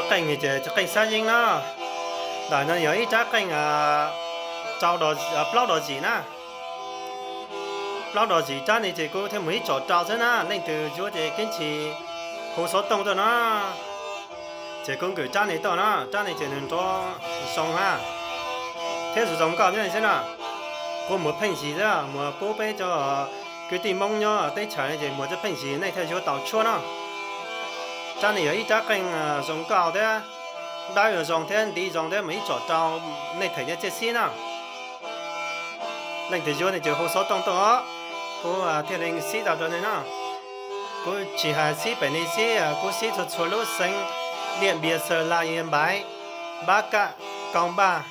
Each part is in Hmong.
Qeej ces qeej xab yeeb na. Ntawm no yog ib rab qeej rau, plaub dos zim na. Plaub dos zim rab ne ces kuv thiaj mus ib tsom rau xwb na, leej twg yuav ces keeb cis hu xov tooj tuaj no. Ces kuv nkwm rab ne tuaj na, rab ne ces nws nrov zoo na, thiab zoo nkauj nyob xwb na. Kuv muag pheej yig xwb, muag pub peb cov kwv tij Hmoob nyob teb chaws no ces muag cov pheej yig nej thiaj yuav tau tshuab no. Rab ne yog ib rab qeej zoo nkauj thiab, dawb zoo thiab ntiv zoo thiab, mus ib tsom rau nej them nyiaj txiaj xib na. Leej twg yuav ne ces hu xov tooj tuaj os, kuv thiaj li xib tau rau nej no. Kuv tsis hais xib pem ne xib, kuv xib txhua txhua lub xeev, Diaj Npias, Xawm Laj, Yaj Npaiv, Npab Kaj, Kaus Npaj,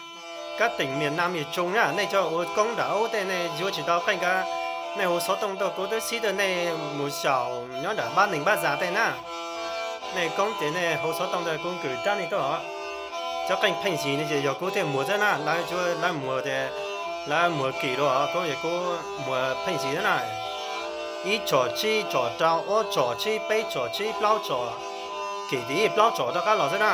kab teem Miam Nam Yaj Tsoos na. Nej cov uas koob nram ub tej nej yuav tsis tau qeej ko, nej hu xov tooj tuaj kuv twb xib tuaj nej mus xyaum nyob nram Npab Neeg Npab Zas tej na. Nej koob ces nej hu xov tooj tuaj kuv nkwm rab ne tuaj os. Cov qeej pheej yig ne ces yog kuv thiaj muag xwb na, lawv muag ces lawv muag kim dua, kuv ces kuv muag pheej yig xwb na. Ib tsom tsib tsom rau, ob tsom tsib peb tsom tsib plaub tsom, kim tim ib plaub tsom rov qab los xwb na.